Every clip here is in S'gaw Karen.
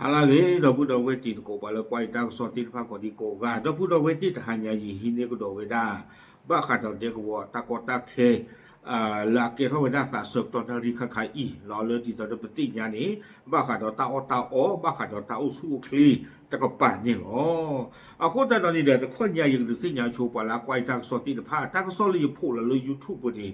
ဟါလၢအဂ့ၤ ဒီပုၢ်ဒီဝဲၢ်တံၤသကိး ပှၤလၢကွၢ်ယတၢ်ကစီၣ်သ့ၣ်တဖၣ်ကိးဒံကိးဂၤ, ဒီပုၢ်ဒီဝဲၢ်သ့ၣ် တဟါညါယဟံးန့ၢ်ကဒီးဝဲဒၣ် ဘၣ်ဃးဒီးဒဲကဝီၤတၢ်ကီတၢ်ခဲ လၢအကဲထီၣ်ဝဲဒၣ်သးဆၢကတီၢ်နၣ်ရံၣ်ခါခါအံၤ လၢဒ်သိးဒီးပသ့ၣ်ညါန့ၣ် ဘၣ်ဃးဒီးတၢ်အီၣ်တၢ်အီ ဘၣ်ဃးဒီးတၢ်အိၣ်ဆူၣ်အိၣ်ချ့တကပၤန့ၣ်လီၤ. အဃိသတးဒီးန့ၣ်ဒီး တခီညါယကဒုးသ့ၣ်ညါဆိပှၤလၢအကွၢ်ယတၢ်ကစီၣ်သ့ၣ်တဖၣ် တၢ်ကစီၣ်လၢယဖီၣ်လီၤလၢ YouTube ပူၤန့ၣ်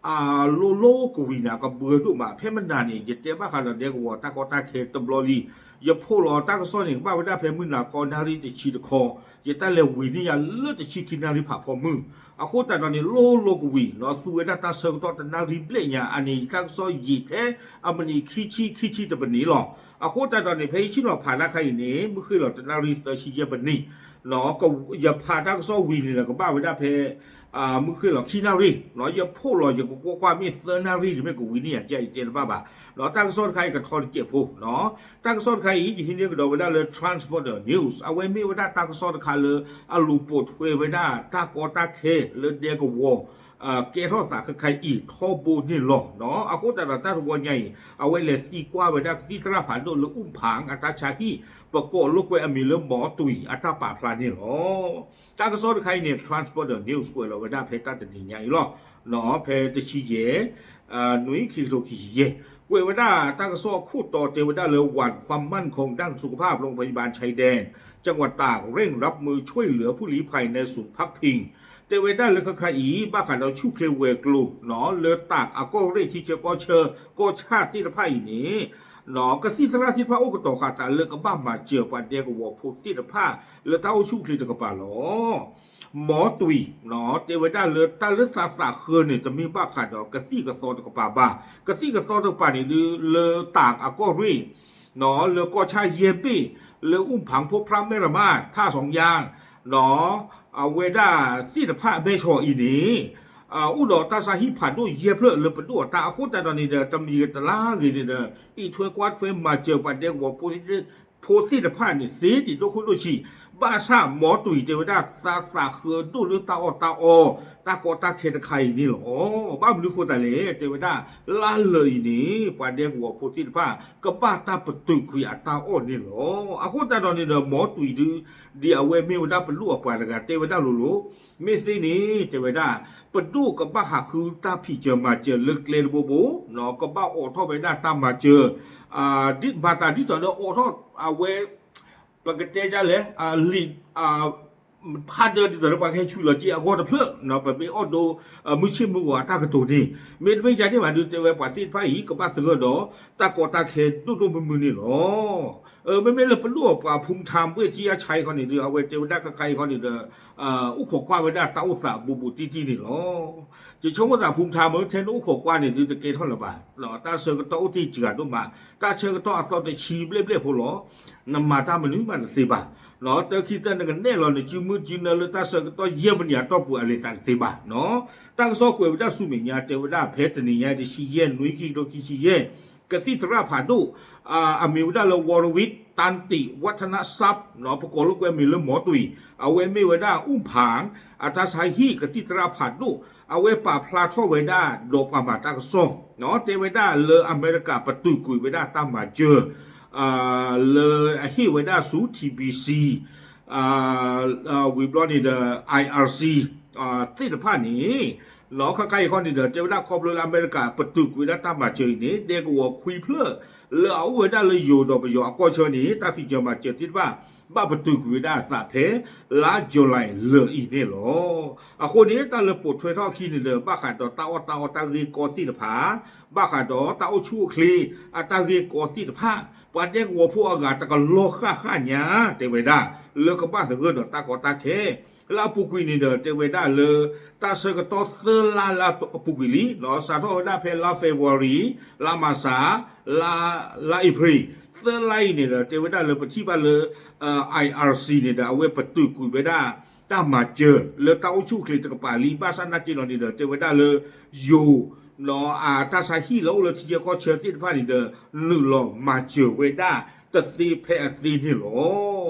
အလိၤလိၤကဝံၤန့ၣ် ကဘှၢဒိၣ်မး ဖဲမနၤန့ၣ် ယတဲဘၣ်ဃးဒီးဒဲကဝီၤတၢ်ကီတၢ်ခဲတဘျီလံ. ယဖီၣ်လီၤတၢ်ကစီၣ်န့ၣ် ကဘၣ်ဝဲဒၣ်ဖဲမုၢ်နၤခီနၣ်ရံၣ်တဆံတခီ, ယတၢ်လဲၤဝံၤန့ၢ်ယၤလၢတဆံခံနၣ်ရံၣ်ဖးဖီမုၢ်. အဃိသတးဒီးန့ၣ် လိၤလိၤကဝံၤ သူဝဲဒၣ်တၢ်ဆၢကတီၢ်တနၣ်ရံၣ်ဘျဲၣ်ညါ အန့ၣ် ယတၢ်ကစီၣ်ယံာ်ထဲအမံးနံးခံဆံ ခံဆံတပနံးလီၤ. အဃိသတးဒီးန့ၣ် ဖဲယဆ့ၣ်နီၤဖးတၢ်ခါအံၤန့ၣ် မုၢ်ဃ့ၢ်လီၤတနၣ်ရံၣ်သၢဆံယဲၢ်ပနံး ယဖးတၢ်ကစီၣ်ဝံၤန့ၣ်ဒီး ကဘၣ်ဝဲဒၣ်ဖဲ မုၢ်ဃ့ၢ်လီၤခံနၣ်ရံၣ်, ယဖီၣ်လီၤယကကွၢ်ကွၢ်မ့ၢ်သၢနၣ်ရံၣ်န့ၣ် မ့ၢ်ကဝံၤန့ၢ်ယၤကဲ ယတဲတဘၣ်ဘၣ်. တၢ်ကစီၣ်တခါအံၤကထီတစဲးဖိ, တၢ်ကစီၣ်တခါအံၤ ယဟံးန့ၢ်ကဒီးဝဲဒၣ်လၢ Transborder News အဝဲမ့ၢ်ဝဲဒၣ်တၢ်ကစီၣ်တခါလၢ အလူၤပိာ်ထွဲဝဲဒၣ်တၢ်ကီတၢ်ခဲလၢဒဲကဝီၤ ကဲထီၣ်သးခဲခါအံၤထီဘိန့ၣ်လီၤ. အဃိသတးဒီးတၢ်တဝီညါအံၤ အဝဲလဲၤသံကွၢ်ဝဲဒၣ်ကသံၣ်သရၣ်ဖးဒိၣ်လၢအူၣ်ဖၣ်အတၢ်ဆါဟံၣ် ပကိးလိာ်ကွဲအမံၤလၢမီၤတွံၢ်အတၢ်ပာ်ဖျါန့ၣ်လီၤ. တၢ်ကစီၣ်တခါအံၤန့ၣ် Transborder News ကွဲးလီၤဝဲဒၣ်ဖဲတၢ်တနံၤညါအံၤလီၤ. ဖဲတဆံယဲၢ် နွံ ခံကထိခံဆံယဲၢ် ကွဲးဝဲဒၣ်တၢ်ကစီၣ်အခိၣ်တီတဲဝဲဒၣ်လၢ วันความมั่นคงด้านสุขภาพโรงพยาบาลชายแดนจังหวัดตากเร่งรับมือช่วยเหลือผู้ลี้ภัยในศูนย์พักพิง တဲဝဲဒၣ်လၢခဲခါအံၤ ဘၣ်ဃးဒီးဆူၣ်ချ့ဝဲၤကျိၤ လၢတၢးအကီၢ်ရ့ၣ်ထံဆၢကီၢ်ဆၢ ကီၢ်ဆၣ်သ့ၣ်တဖၣ်အံၤန့ၣ် ကသံၣ်သရၣ်သ့ၣ်တဖၣ်အိၣ်ကတီၤဃာ်သးလၢကဘၣ်မၤစၢၤပှၤဒဲကဝီၤဖိသ့ၣ်တဖၣ် လၢတၢ်အိၣ်ဆူၣ်အိၣ်ချ့တကပၤလီၤ. မီၤတွံၢ် တဲဝဲဒၣ်လၢတၢ်လၢသးသးဃၢန့ၣ် တမ့ၢ်ဘၣ်ဃးဒီးကသံၣ်ကသီတကပၤဘၣ်. ကသံၣ်ကသီတကပၤန့ၣ်ဒုး လၢတၢးအကီၢ်ရ့ၣ် လၢကီၢ်ဆၣ်ယဲၢ်ဘ့ၣ် လၢအူၣ်ဖၣ်ဖိဖြၣ်မဲၣ်ရမး ထၣ်စီၤယါ အဝဲဒၣ်သ့ၣ်တဖၣ်အမဲၢ်ဆီးအံၤန့ၣ် အိၣ်ဒီးတၢ်ဆါဟံၣ်ဖးဒိၣ်ယဲၢ်ဖျၢၣ်လၢပဒိၣ်အတၢ်အဃိသတးဒီးန့ၣ်ဒီး တမံၤတလါဂ့ၤန့ၣ်ဒီး အံးထွဲကွၢ်ထွဲမၤစၢၤပှၤဒဲကဝီၤဖိသ့ၣ်တဖၣ်န့ၣ် သ့ဒံးဒိၣ်ခိၣ်ဒိၣ်ဆံး, ဘၣ်ဆၣ်မီၤတွံၢ်တဲဝဲဒၣ် သးသးဃၢဒိၣ်လၢတၢ်အီၣ်တၢ်အီ တၢ်ကီတၢ်ခဲတခါအံၤန့ၣ်လီၤ. ဘၣ်မနုၤဃိသတးလဲၣ် တဲဝဲဒၣ် လါလၢာ်အံၤန့ၣ် ပှၤဒဲကဝီၤဖိသ့ၣ်တဖၣ် ကဘၣ်တၢ်ပတုာ်ကွံာ်အတၢ်အီၣ်န့ၣ်လီၤ. အဃိသတးဒီးန့ၣ်ဒီး မီၤတွံၢ်ဒုး ဒ်အဝဲမ့ၢ်ဝဲဒၣ်ပဒိၣ်အပှၤတဂၤတဲဝဲဒၣ်လိၤလိၤ, မ့ၢ်သ့န့ၣ် တဲဝဲဒၣ် ပဒိၣ်ကဘၣ်ဟးဃုတၢ်ဖံးစၢၤမၤစၢၤလၢကျဲတဘိဘိ, ကဘၣ်အိးထီၣ်ဝဲဒၣ်တၢ်မၤစၢၤ ဒ်မၤသးဒ်သိးလၢအိးထီၣ်အဝဲ ပကတဲဒ်လဲၣ် လံာ် ဖးဒၢဒ်သိးလၢပှၤကဟဲဆူၣ်လီၤက့အဂီၢ်တဖျၢၣ် ပမ့ၢ်အိၣ်ဒီး မုၢ်ဆ့ၣ်မုၢ်ဂီၤအတၢ်ကတိၤန့ၣ် မ့တမ့ၢ်ယၤန့ၣ်ဘၣ်ဒုး တဲဝဲပှၤသ့ၣ်တဖၣ်အံၤ ကဘၣ်သဂၢၢ်ဒီး တၢ်ကီတၢ်ခဲဒိၣ်ဒိၣ်မုၢ်မုၢ်န့ၣ်လီၤ. မ့မ့ၢ်လၢပဒိၣ်အပှၤဖူထါဘှ့ၣ်ထံအဆါအံၤခီန့ၣ်ဒုး အဝဲတဲဝဲဒၣ်ခဲခါအံၤခီန့ၣ်ဒီး အိၣ်ခိးကွၢ်ဝဲဒၣ်တၢ်အိၣ်သးဘူးဘူးတံၢ်တံၢ်န့ၣ်လီၤ. ယဆိကမိၣ်သးဖူထါမ့ၢ် ထဲနအိၣ်ခိးကွၢ်န့ၣ်ဒုး တကဲထီၣ်လၢၤဘၣ်. တၢ်ဆၢကတီၢ်အိၣ်တ့ၢ်စှၤဒိၣ်မး, တၢ်ဆၢကတီၢ်အသီတဆံဘျဲၣ်ဘျဲၣ်ဖိလီၤ. နမၤတၢ်မနုၤမးတသ့ဘၣ်. တၢ်ခံသၢနကနဲၣ်လီၤ နစုမုၢ်စုနၢလၢတၢ်ဆၢကတီၢ်ယဲၢ်မံးနံးအတီၢ်ပူၤအလဲၤသးတသ့ဘၣ်. တၢ်ကစီၣ်ကွဲးဝဲဒၣ်ဆူမဲာ်ညါ တဲဝဲဒၣ်ဖဲတနံၤညါ တဆံယဲၢ် နွံ ခံကထိခံဆံယဲၢ် ကသံၣ်သရၣ်ဖးဒိၣ် အမံၤဝဲဒၣ်လၢ ဝီရဝံ တၢ်တံၣ် ဝးထနးစပ်း ပကိးလိာ်ကွဲမံၤလၢမီၤတွံၢ်, အဝဲမ့ၢ်ဝဲဒၣ်အူၣ်ဖၣ် အတၢ်ဆါဟံၣ်ကသံၣ်သရၣ်ဖးဒိၣ်, အဝဲပာ်ဖျါထီၣ်ဝဲဒၣ်ဒီးပှၤမၤတၢ်ကစီၣ် တဲဝဲဒၣ်လၢအမဲရကၤပတုာ်ကွံာ်ဝဲဒၣ်တၢ်မၤစၢၤ လၢအဟ့ၣ်ဝဲဒၣ်ဆူ ထံဘံစံ ဝံၤဘျီန့ၣ်ဒီး IRC သ့ၣ်တဖၣ်န့ၣ် လီၤခါခါအံၤခီန့ၣ်ဒီး တဲဝဲဒၣ်ခီဖျိလၢအမဲရကၤပတုာ်ကွံာ်ဝဲဒၣ်တၢ်မၤစၢၤအံၤန့ၣ် ဒဲကဝီၤခွံဖျၢၣ် လၢအအိၣ်ဝဲဒၣ်လၢယိၤဒီးပယီၤအကီၢ်ဆၢန့ၣ် တၢ်ဖံးစၢၤမၤစၢၤသ့ၣ်တဖၣ် ဘၣ်ပတုာ်ကွံာ်ဝဲဒၣ်အသးဖဲ လါ July လၢာ်အံၤန့ၣ်လီၤ. အဃိန့ၣ် တၢ်လၢပိာ်ထွဲထီၣ်အခံန့ၣ်ဒီး ဘၣ်ဃးဒီးတၢ်အီၣ်တၢ်အီတၢ်ဂ့ၢ်ကီသ့ၣ်တဖၣ်, ဘၣ်ဃးဒီးတၢ်အိၣ်ဆူၣ်အိၣ်ချ့အတၢ်ဂ့ၢ်ကီသ့ၣ်တဖၣ်, ပှၤဒဲကဝီၤဖိအဂၤတကလီၤဃၣ်ဃၣ်ညါ တဲဝဲဒၣ် လၢကဘၣ်သဂၢၢ်ဒီးတၢ်ကီတၢ်ခဲ လၢအပူၤကွံာ်န့ၣ်ဒီး တဲဝဲဒၣ်လၢ တၢ်ဆၢကတီၢ်သၢလါလၢအပူၤကွံာ်လံ, စးထီၣ်ဝဲဒၣ်ဖဲလါ February လါ March လါ လါ April သၢလါအံၤန့ၣ်ဒီး တဲဝဲဒၣ်လၢပထံၣ်ဘၣ်လၢ IRC န့ၣ်ဒီး အဝဲပတုာ်ကွံာ်ဝဲဒၣ် တၢ်မၤစၢၤလၢတၢ်အိၣ်ဆူၣ်အိၣ်ချ့တကပၤလံ, ဘၣ်ဆၣ်နာ်က့လီၤန့ၣ်ဒီး တဲဝဲဒၣ်လၢ ယိၤ အတၢ်ဆါဟံၣ်လၢအိၣ်လၢထံဆၢကီၢ်ဆၢသ့ၣ်တဖၣ်န့ၣ်ဒီး နုာ်လီၤမၤစၢၤဝဲဒၣ်တသ့ဖဲအသ့န့ၣ်လီၤ.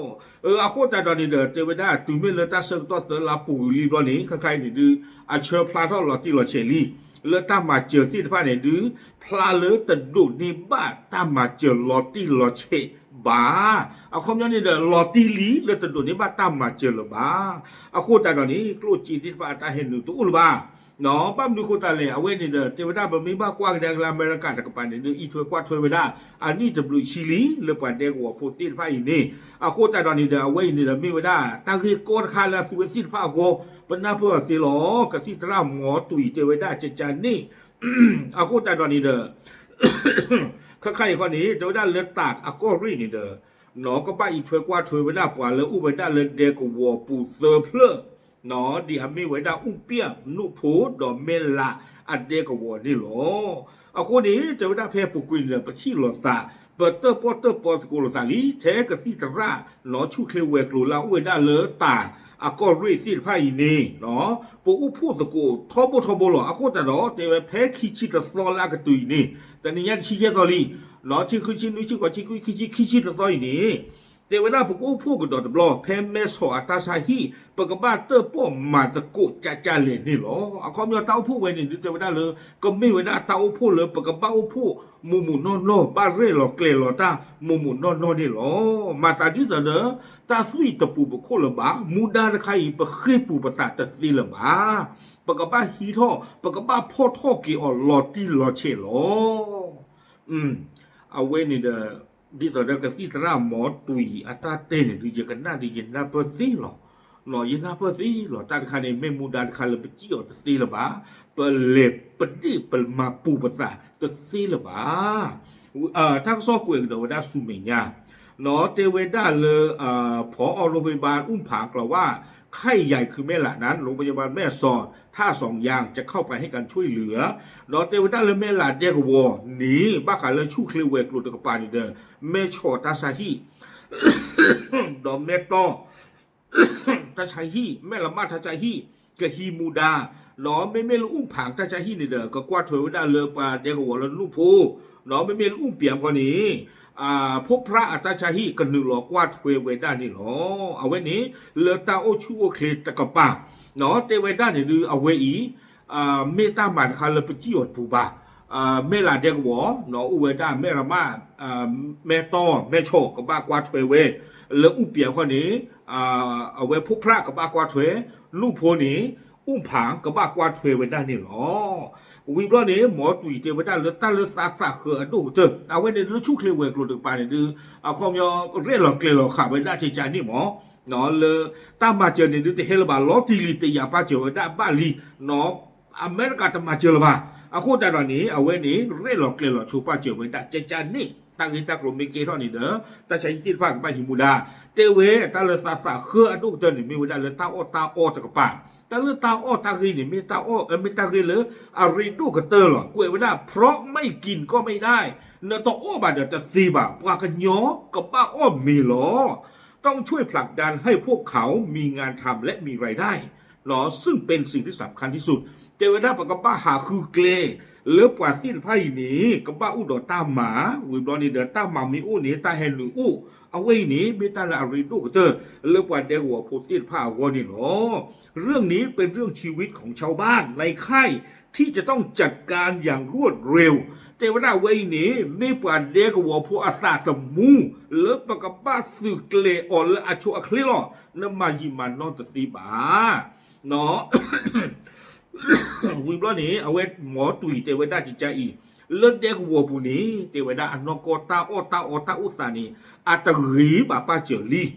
အဃိသတးဒီးန့ၣ်ဒီး တဲဝဲဒၣ် တုၤမ့ၢ်လၢတၢ်ဆၢကတီၢ်သၢလါပူၤကွံာ်လံဘျီန့ၣ် ခဲခါအံၤန့ၣ်ဒုး အဆၢဖျါထီၣ်လီၤတံၢ်လီၤဆဲးလံ, လၢတၢ်မၤစၢၤသ့ၣ်တဖၣ်န့ၣ်ဒုး ဖျါလၢတဒိးန့ၢ်ဘၣ်တၢ်မၤစၢၤလီၤတံၢ်လီၤဆဲး ဘၣ်. အခီပညီန့ၣ်ဒီး လီၤတံၢ်လံလၢတဒိးန့ၢ်ဘၣ်တၢ်မၤစၢၤလၢၤဘၣ်. အဃိသတးဒီးန့ၣ် ကျိၣ်စ့သ့ၣ်တဖၣ်အတၢ်ဟဲနုာ်တအိၣ်လၢၤဘၣ်. ဘၣ်မနုၤအဃိသတးလဲၣ်, အဝဲန့ၣ်ဒီး တဲဝဲဒၣ် ပမ့ၢ်ဘၣ်ကွၢ်ကဒါက့ၤလၢအမဲရကၤတကပၤန့ၣ်ဒီး အံးထွဲကွၢ်ထွဲဝဲဒၣ် အနံၣ်တဘျုးဆံလံ လၢပှၤဒဲကဝီၤဖိသ့ၣ်တဖၣ်အံၤန့ၣ်, အဃိသတးဒီးန့ၣ်ဒီး အဝဲအံၤန့ၣ်ဒီး မ့ၢ်ဝဲဒၣ်တၢ်ဂ့ၢ်ကီတခါလၢအသူဝဲသ့ၣ်တဖၣ်အဂီၢ် ပနၢ်ပၢၢ်အီၤသ့လီၤ. ကသံၣ်သရၣ်မီၤတွံၤတဲဝဲဒၣ်ကကန့ၣ် အဃိသတးဒီးန့ၣ်ဒီး ခါခါအံၤဃီန့ၣ် တဲဝဲဒၣ်လၢတၢ်အကီၢ်ရ့ၣ်န့ၣ်ဒီး ကဘၣ်အံးထွဲကွၢ်ထွဲဝဲဒၣ်ပှၤလၢအိၣ်ဝဲဒၣ်လၢဒဲကဝီၤပူၤသၢဖျၢၣ်, ဒ်အမ့ၢ်ဝဲဒၣ်အူပၠၣ် နူၣ်ဖိဒီးမဲၢ်လးအဒဲကဝီၤန့ၣ်လီၤ. အဃိန့ၣ် တဲဝဲဒၣ်ဖဲပူၤကွံာ်န့ၣ်ဒီး ပထံၣ်လိာ်သး ပတၢၣ်ပီၣ်တၢၣ်ပီသကိးလိာ်သးလံ ထဲကသံၣ်သရၣ်နီၢ်ဆူၣ်ချ့ဝဲၤကျိၤလၢအအိၣ်ဝဲဒၣ်လၢတၢ် အကီၢ်ရ့ၣ်သ့ၣ်တဖၣ်အံၤန့ၣ် ပအိၣ်ဖှိၣ်သကိးထီဘိထီဘိလီၤ. အဃိသတးဒီး တဲဝဲဖဲခံဆံတသီလၢအကတုၤအံၤန့ၣ် တနံၤညါတဆံယဲၢ်သီလံ, ထံၣ်ဃုဆံနွံဆံဃိးဆံခွံ ခံဆံ ခံဆံတသီအံၤန့ၣ် တဲဝဲဒၣ်ပကအိၣ်ဖှိၣ်ကဒီးတဘျီ ဖဲမဲဆီးအတၢ်ဆါဟံၣ် ပကဘၣ်တၢၣ်ပီၣ်မၤသကိးကကလဲၣ်န့ၣ်လီၤ. အခီပညီတၢ်အိၣ်ဖှိၣ်ဝဲန့ၣ် ဒုးတဲဝဲဒၣ်လၢ ကမ့ၢ်ဝဲဒၣ်တၢ်အိၣ်ဖှိၣ်လၢပကဘၣ်အိၣ်ဖှိၣ်မိၢ်မိၢ်နီၢ်နီၢ် ဘၣ်ရဲၣ်လီၤကျဲၤလီၤတၢ်မိၢ်မိၢ်နီၢ်နီၢ်န့ၣ်လီၤ. မၤသးဒ်သိးဒီး တၢ်သွံၣ်တပူၤပခိၣ်လၢၤဘၣ်, မူဒါတခါအံၤ ပဃ့ၢ်ပူၤပသးတသ့လၢၤဘၣ်. ပကဘၣ်ဟံးထီၣ် ပကဘၣ်ဖီၣ်ထီၣ်က့ၤအီၤလီၤတံၢ်လီၤဆဲးလီၤ. အဝဲန့ၣ်ဒီး ဒ်သိးဒီးကသံၣ်သရၣ်မီၤတွံၤအတၢ်တဲန့ၣ်ဒုး ယကနၣ်ဒုးယနၢ်ပၢၢ်သ့လီၤ. ယနၢ်ပၢၢ်သ့လီၤ. တၢ်တခါန့ၣ် မ့ၢ်မူဒါတခါလၢပစံၣ်အီၤတသ့လၢၤဘၣ်. ပလဲၤပဒ့ၣ်ပမၤပူၤပသးတသ့လၢၤဘၣ်. တၢ်ကစီၣ်ကွဲးကဒီးဝဲဒၣ်ဆူမဲာ်ညါ တဲဝဲဒၣ်လၢ ဖီအီၣ်ရိဖ့ဘါ အူၣ်ဖးကျီၤဝါ ไข้ใหญ่คือแม่หละนั้น โรงพยาบาลแม่สอด ท่าสองยาง จะเข้าไปให้การช่วยเหลือ ဒီးတဲဝဲဒၣ်လၢမဲၢ်လးဒဲကဝီၤန့ၣ် ဘၣ်ဃးလၢဆူၣ်ချ့ဝဲၤကျိၤတကပၤန့ၣ်ဒီး မဲဆီးတၢ်ဆါဟံၣ် ဒီးမဲတီ တၢ်ဆါဟံၣ် မဲၢ်လမၣ်တၢ်ဆါဟံၣ် ကဟံးမူဒါ ဒီးမ့မ့ၢ်လၢအူၣ်ဖးတၢ်ဆါဟံၣ်န့ၣ်ဒီး ကကွၢ်ထွဲဝဲဒၣ်လၢပှၤဒဲကဝီၤလၢနူၢ်ဖိ ဒီးမ့မ့ၢ်လၢအူၣ်ပၠးဖီန့ၣ် ဖိဖြးအတၢ်ဆါဟံၣ်ကနုာ်လီၤကွၢ်ထွဲဝဲဒၣ်န့ၣ်လီၤ. အဝဲန့ၣ် လၢတၢ်အိၣ်ဆူၣ်အိၣ်ချ့တကပၤ တဲဝဲဒၣ်န့ၣ်ဒုး အဝဲအံၤ မ့ၢ်တၢ်မၤတခါလၢပစံၣ်အီၤတပူၤဘၣ်. မဲၢ်လးဒဲကဝီၤ အိၣ်ဝဲဒၣ်မဲၢ်လမၣ် မဲတီ မဲၢ်ဆီး ကဘၣ်ကွၢ်ထွဲဝဲ လၢအူၣ်ပၠးဃီန့ၣ် အဝဲဖိဖြးကဘၣ်ကွၢ်ထွဲ နူၢ်ဖိန့ၣ် အူၣ်ဖးကဘၣ်ကွၢ်ထွဲဝဲဒၣ်န့ၣ်လီၤ. ဝံၤဘျီန့ၣ် မီၤတွံၤတဲဝဲဒၣ်လၢတၢ်လၢသးသးဃၢအဒိၣ်ကတၢၢ် အဝဲန့ၣ်လၢဆူၣ်ချ့ဝဲၤကျိၤတကပၤန့ၣ်ဒုး အခီပညီ ရဲၣ်လီၤကျဲၤလီၤဃာ်ဝဲဒၣ်ကကန့ၣ်မး လၢတၢ်မၤစၢၤန့ၣ်ဒုး တဟဲလၢၤဘၣ် လီၤတံၢ်လံ တယာ်ပာ်စၢၤဝဲဒၣ်ဘၣ်လံ အမဲရကၤတမၤစၢၤလၢၤဘၣ်. အဃိသတးဒီးန့ၣ် အဝဲန့ၣ် ရဲၣ်လီၤကျဲၤလီၤဆိပာ်စၢၤဝဲဒၣ်ကကန့ၣ် တၢ်ဂ့ၢ်တၢ်ကျိၤမ့ၢ်ကဲထီၣ်န့ၣ်ဒီး တၢ်ဆါဟံၣ်သ့ၣ်တဖၣ်ကဘၣ်ဟံးမူဒါ တဲဝဲတၢ်လၢသးသးဃၢအဒိၣ်ကတၢၢ်န့ၣ် မ့ၢ်ဝဲဒၣ်လၢတၢ်အီၣ်တၢ်အီတကပၤ တၢ်လၢတၢ်အီၣ်တၢ်ဂ့ၢ်န့ၣ် မ့ၢ်တၢ်အီၣ် မ့ၢ်တၢ်ဂ့ၢ်လၢအရ့ဒိၣ်ကတၢၢ်လီၤ. ကွဲးဝဲဒၣ် เพราะไม่กินก็ไม่ได้ နတအီၣ်ဘၣ်ဒီးတသ့ဘၣ် ပှၤကညီကဘၣ်အီၣ်မ့ၤလီၤ. ต้องช่วยผลักดันให้พวกเขามีงานทำ และมีรายได้ ซึ่งเป็นสิ่งที่สำคัญที่สุด တဲဝဲဒၣ်ပကဘၣ်ဟးဃုကျဲ လၢပှၤသ့ၣ်တဖၣ်အံၤန့ၣ် ကဘၣ်အိၣ်ဒီးတၢ်မၤ ဝံၤဘျီန့ၣ်ဒီး တၢ်မၤမ့ၢ်အိၣ်န့ၣ် တၢ်ဟဲနုာ်အိၣ် အဝဲအံၤန့ၣ် မ့ၢ်တၢ်လၢအရ့ဒိၣ်ကတၢၢ် လၢပှၤဒဲကဝီၤဖိသ့ၣ်တဖၣ်အဂီၢ်န့ၣ်လီၤ. เรื่องนี้เป็นเรื่องชีวิตของชาวบ้านในค่าย ที่จะต้องจัดการอย่างรวดเร็ว တဲဝဲဒၣ်အဝဲအံၤန့ၣ် မ့ၢ်ပှၤဒဲကဝီၤဖိအသးသမူ လၢပကဘၣ်သုးကျဲၤအီၤလၢအဆိအချ့လီၤ. နမၤယံာ်မၤနီၢ်တသ့ဘၣ်. ဝံၤဘျီန့ၣ် အဝဲမီၤတွံၤတဲဝဲဒၣ်ကကအံၤ လၢဒဲကဝီၤပူၤန့ၣ် တဲဝဲဒၣ်အနီၢ်ကီၢ်တၢ်အီၣ်တၢ်အီတၢ်အိၣ်သးန့ၣ် အတဂ့ၤဘၣ်ပာ်စၢၤ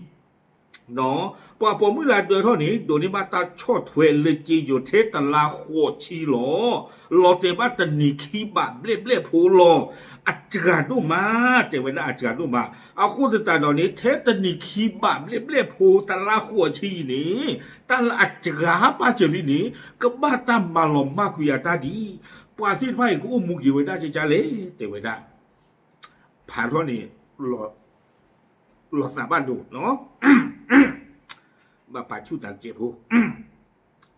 လံ ပှၤပိာ်မုၣ်လၢဒၢထီၣ်န့ၣ် ဒိးန့ၢ်ဘၣ်တၢ်ဆီၣ်ထွဲလၢက့ယိၤထဲတလါဃိးဆံလီၤ. လီၤတဲာ်ဘၣ်တနံၤခံဘးဘျဲၣ်ဘျဲၣ်ဖိလီၤ. အစှၤဒိၣ်မး တဲဝဲဒၣ်အစှၤဒိၣ်မး. အဃိသတးဒီးန့ၣ် ထဲတနံၤခံဘးဘျဲၣ်ဘျဲၣ်ဖိတလါဃိးဆံအံၤန့ၣ် တၢ်လၢအစှၤပာ်စၢၤလံန့ၣ် ကဘၣ်တၢ်မၤလီၤမၢ်ကွံာ်အတၢ်ဒ် ပှၤသ့ၣ်တဖၣ်အံၤကအိၣ်မူက့ၤဝဲဒၣ်ကကလဲၣ် တဲဝဲဒၣ် ဖးထီၣ်န့ၣ် လီၤသးဘၣ်ဒိ ဘၣ်ပာ်ဆူၣ်သးတကဲးဖိ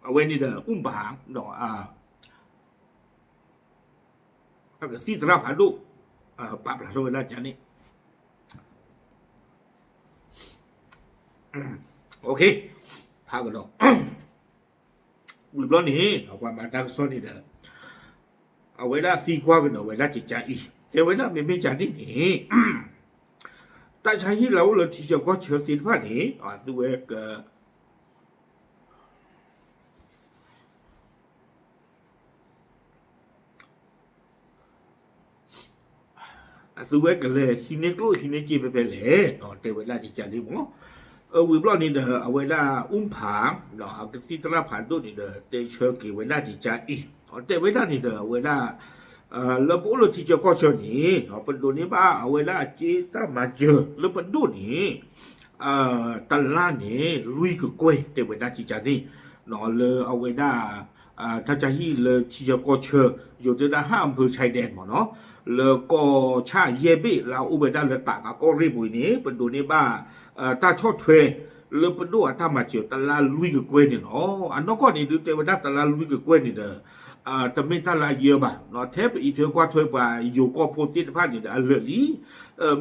အဝဲန့ၣ်ဒီး အူၣ်ဘၣ် ကသံၣ်သရၣ်ဖးဒိၣ် ပာ်ဖျါထီၣ်ဝဲဒၣ်ကန့ၣ် ဖးကဒီး ဝံၤဘျီန့ၣ် ပှၤမၤတၢ်ကစီၣ်န့ၣ်ဒီး အဝဲဒၣ်သံကွၢ်ကဒီးဝဲဒၣ်ကကအံၤ တဲဝဲဒၣ်မ့မ့ၢ်ကန့ၣ်န့ၣ် တၢ် တၢ်ဆါဟံၣ်လၢအအိၣ်လၢထံဆၢကီၢ်ဆၢသ့ၣ်တဖၣ်န့ၣ် အသုဝဲက အသုဝဲကလဲၤဟံးန့ၢ်ကျိၣ်ဟံးန့ၢ်စ့ဖဲဖဲလဲၣ် တဲဝဲဒၣ်ကကန့ၣ်မ့ၢ် ဝံၤဘျီန့ၣ်ဒီး အဝဲဒၣ်အူဖး အကသံၣ်သရၣ်ဖးဒိၣ်န့ၣ်ဒီး တဲဆၢက့ၤဝဲဒၣ်ကကအံၤ တဲဝဲဒၣ်န့ၣ်ဒီး အဝဲဒၣ် လၢပအိၣ်လၢထံဆၢကီၢ်ဆၢန့ၣ် ပဒိးန့ၢ်ဘၣ်အဝဲဒၣ်အစ့တၢ်မၤစၢၤလၢပဒိၣ်န့ၣ် တလါန့ၣ် လွံၢ်ကကွဲၢ် တဲဝဲဒၣ်ကကန့ၣ် လၢအဝဲဒၣ် တၢ်ဆါဟံၣ်လၢထံဆၢကီၢ်ဆၢ ယိၤတဲဒၣ်ဟၣ်အဖၢဆဲဒဲးမ့ၢ်နီၤ လၢကီၢ်ဆၣ်ယဲၢ်ဘ့ၣ်လၢအအိၣ်ဝဲဒၣ်လၢတးကးကီၢ်ရ့ၣ်ပူၤအံၤန့ၣ် ပဒိးန့ၢ်ဘၣ် တၢ်ဆီၣ်ထွဲ လၢပဒိၣ်အတၢ်မၤစၢၤတလါလွံၢ်ကကွဲၢ်န့ၣ်လီၤ. အနီၢ်ကီၢ်န့ၣ်ဒုးတဲဝဲဒၣ်တလါလွံၢ်ကကွဲၢ်န့ၣ်ဒီး တမ့ၢ်တၢ်လၢအယၢဘၣ် ထဲပအံးထွဲကွၢ်ထွဲပှၤယိၤကီၢ်ဖိသ့ၣ်တဖၣ်န့ၣ်ဒီးအလၢာ်လံ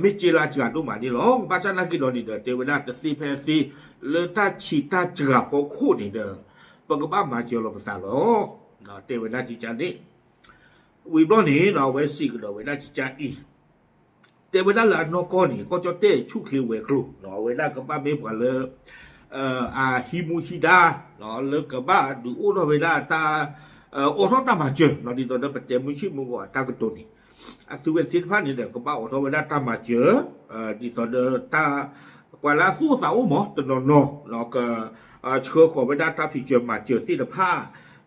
မ့ၢ်စ့လၢအစှၤဒိၣ်မးန့ၣ်လီၤ. ဘၣ်ဆၣ်နာ်က့ဒီးန့ၣ်ဒီး တဲဝဲဒၣ်တသ့ဖဲအသ့ လၢတၢ်ဆံးတၢ်စှၤဖီခိၣ်န့ၣ်ဒီး ပကဘၣ်မၤစၢၤလီၤပသးလီၤ တဲဝဲဒၣ်ကကန့ၣ် ဝံၤဘျီန့ၣ် အဝဲစံးကဒီးဝဲဒၣ်ကကအံၤ တဲဝဲဒၣ်လၢအနီၢ်ကီၢ်န့ၣ် ကီၢ်ကၠီၣ်တဲၣ်ဆူၣ်ချ့ဝဲၤကျိၤ အဝဲဒၣ်ကဘၣ်မ့ၢ်ပှၤလၢ အဟံးမူဟံးဒါ လၢကဘၣ်ဒုးအိၣ်ထီၣ်ဝဲဒၣ်တၢ် အိးထီၣ်တၢ်မၤစၢၤ ဒ်သိးဒီးပတဲမုၢ်ဆ့ၣ်မုၢ်ဂီၤအတၢ်ကတိၤန့ၣ် အသုဝဲသ့ၣ်တဖၣ်န့ၣ်ဒီး ကဘၣ်အိးထီၣ်ဝဲဒၣ်တၢ်မၤစၢၤ ဒ်သိးဒီးတၢ် ပှၤလၢအသူၣ်အိၣ်သးအိၣ်မး တနီၤနီၤ က ဆှၢဃီၤဝဲဒၣ်တၢ်ဖံးစၢၤမၤစၢၤသ့ၣ်တဖၣ်